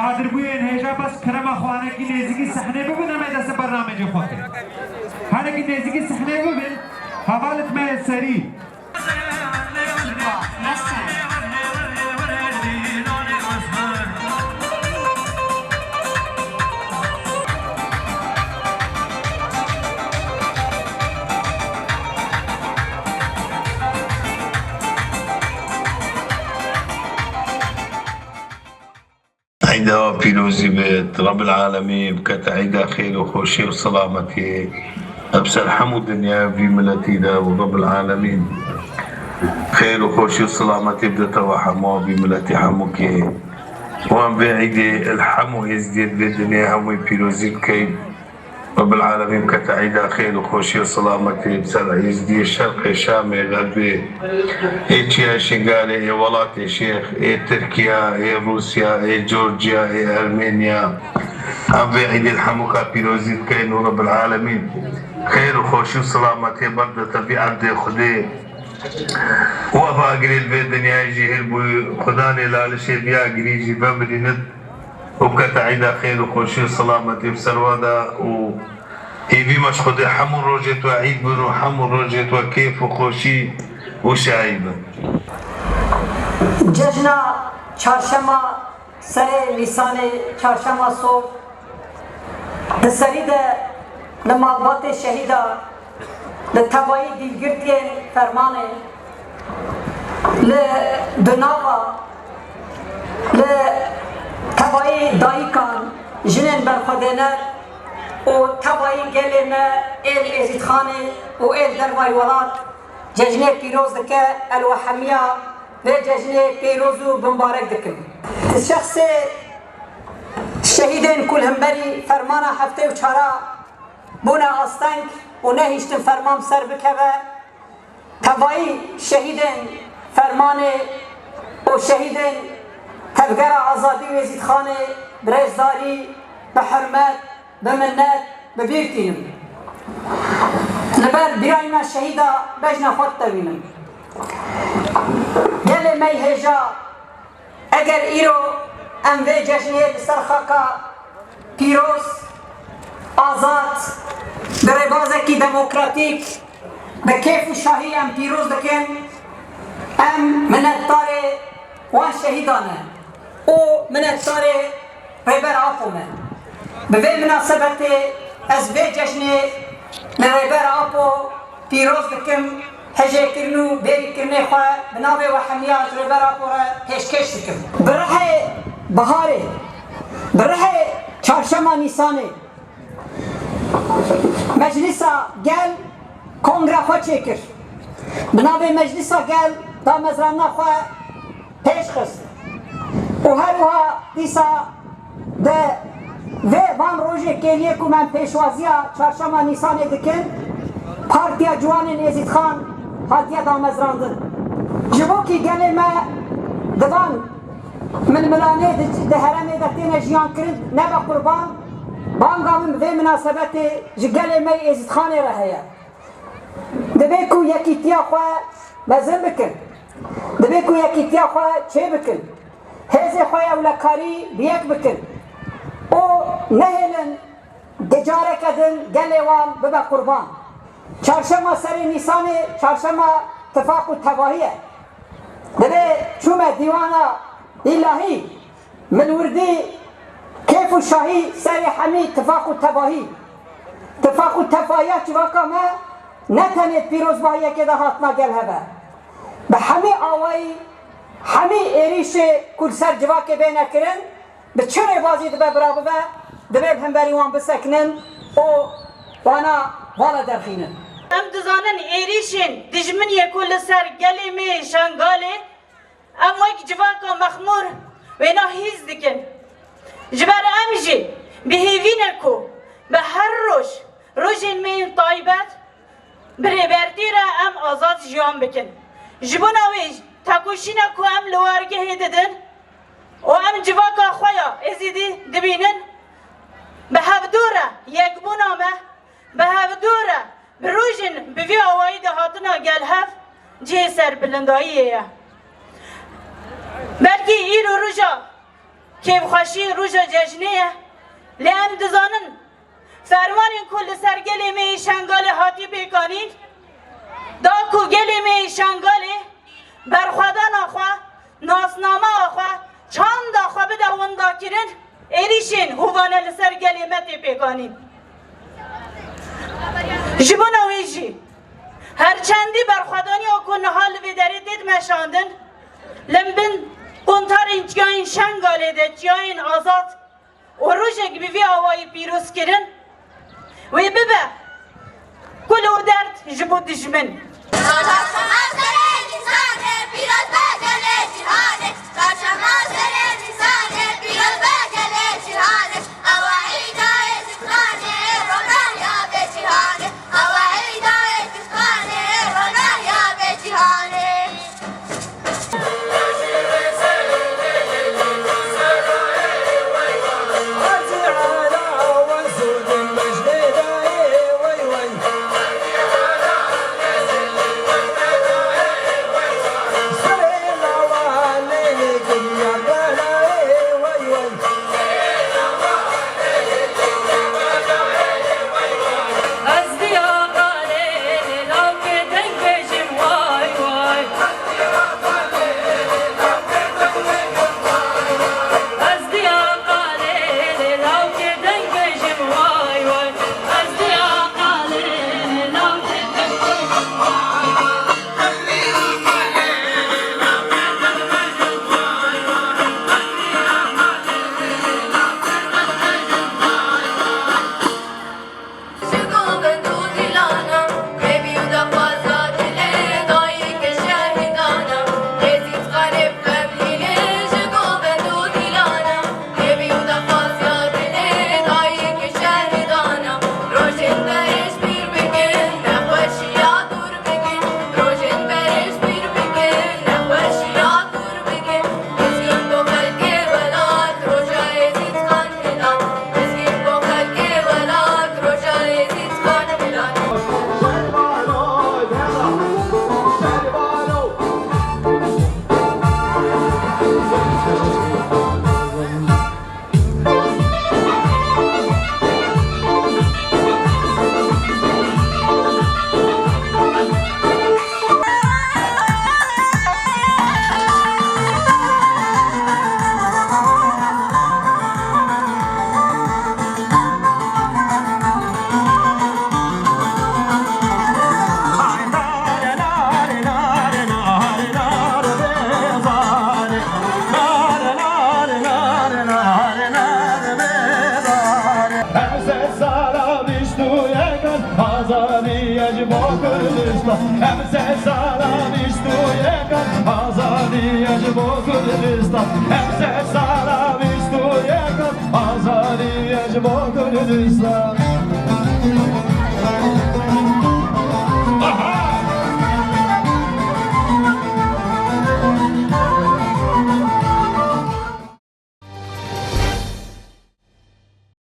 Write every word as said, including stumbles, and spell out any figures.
Hadirbûyên hêja bes kerema xwe hinekî nêzîkî sehnê bibin, em ê destê bernamecê xwe kin. Hinekî nêzîkî sehnê bibin, hevalêt me yê serî. Eyda pîrozî bit, Rebbil Alemîn bikete eyda xêr û xweşî û selametiyê bi ser hemû dinya vî miletî de û Rebbil Alemîn xêr û xweşî û selametî bidete we hemû vî miletî hemûkê. Wan vê eydê li hemû êzdiyê vê dinyayê hemûyê pîrozî bikeyn. Rebbil Alemîn bikete eyda xêr û xweşî û selametî bi ser êzdiyê şerqê Şamê, xerbê, ê çiya Şingalê, ê welatê Şêx, ê Tirkiya, ê Rûsya, ê Georgiya, ê Ermeniya. Em vê eydê li hemûka pîrozî dikeyn û Rebbil Alemîn xêr û xweşî û selametiyê berdete vî erdê Xwedê. Û ev agirê li vê dinyayê jî hêl bû, Xudanê lalişê vî agirî jî vemirînit. û bikete eyda xêr û xweşî û selametî bi ser we de û hêvî me ji Xwedê hemû rojê tu eyd bin û hemû rojê tu kêf û xweşî û şahî bin. Cejna çarşema serê Nîsanê, çarşema sor, di serî de li malbatê şehîda, li tevayî dîlgirtiyên fermanê, li dunava, li tevayî dayikan, jinên berxwedêner û tevayî gelê me ê li Êzîdxanê û ê li dervayî welat cejnê pîroz dike, ez li we hemiya vê cejnê pêroz û bimbarek dikim. Di şexsê şehîdên ku li hemberî fermana heftê û çara bûne asteng û nehiştin ferman bi ser bikeve, tevayî şehîdên fermanê û şehîdên Tevgera Azadî û Êzîdxanê bi rêzdarî, bi hurmet, bi minnet bi bîr tînim. Li ber birayê me şehîda bejna xwe ditewînim. Gelê me yê hêja, eger îro em vê cejnê li ser xaka pîroz, azad, bi rêbazekî demokratîk, bi kêf û şahî em pîroz dikin, em minetdarê wan şehîdan ne û minetdarê Rêber Apo me. Bi vê minasebetê ez vê cejnê li Rêber Apo pîroz dikim, hejêkirin û bêrîkirinê xwe bi navê we hemiya ji Rêber Apo re pêşkêş dikim. Bi rihê biharê, bi rihê çarşema Nîsanê Meclisa Gel kongre xwe çêkir. Bi navê Meclisa Gel damezrandina xwe pêş xist. Û her wiha dîsa di vê van rojê kêliyê ku me pêşwaziya çarşema Nîsanê dikin, Partiya Ciwanên Êzîdxan hatiye damezrandin. Ji bo kî gelê me di van milmilanê di, di herêmê de têne jiyankirin nebe qurban, banga min bi vê minasebetê ji gelê me yê Êzîdxanê re heye. Divê ku yekîtiya xwe mezin bikin. Divê ku yekîtiya xwe çêbikin. Hêzê xwe ya ewlekarî bi yek bikin. Û nehêlin di careke din gelê wan bibe qurban. Çarşema serê Nîsanê çarşema tifaq û tevahî ye. Divê çûme dîwana îlahî. Min wirdî kêf û şahî serê hemî tifaq û tevahî. Tifaq û tevahiya civaka me ne tenê di pîrozbahiyekê de hatina gel heve. Bi hemî awayî, hemî êrîşê ku li ser civakê bêne kirin, bi çi rêbazî dibe bira bibe, divê li hemberî wan bisekinin û wana vala derxînin. Em dizanin êrîşên dijminiyê ku li ser gelê me yê Şengalê Em wek civaka mexmûr wêna hîs dikin. Ji ber em jî bi hêvî ne ku bi her roj, rojên me yên taybet, bi rêbertî re em azad jiyan bikin. Ji bona wê tekoşîna ku em li wargehê didin û em civaka xwe ya Êzidî dibînin, bi hevdû re yekbûna me, bi hevdû re bi rojên bi vî awayî de hatina gel hev cihê serbilindayiyê ye. Belkî îro roja kêfxweşî roja cejnê ye. Lê em dizanin, fermanên ku li ser gelê me yê Şengalê hatî pêkanîn, da ku gelê me yê Şengalê berxwedana xwe, nasnameya xwe, çanda xwe bide windakirin, êrîşên hovane li ser gelê me tê pêkanîn. Ji bona wê jî, her çendî berxwedaniya ku niha li vê derê tê dimeşandin, li bin quntarên çiyayên Şengalê de çiyayên azad û rojek bi vî awayî pîrozkirin wê bibe kul û derd ji bo dijmin. Em sed sala bîst û yekan azadiye ji bo Kurdistan. Em sed sala bîst û yekan azadiye ji bo Kurdistan. Em sed sala bîst û yekan azadiye ji bo Kurdistan.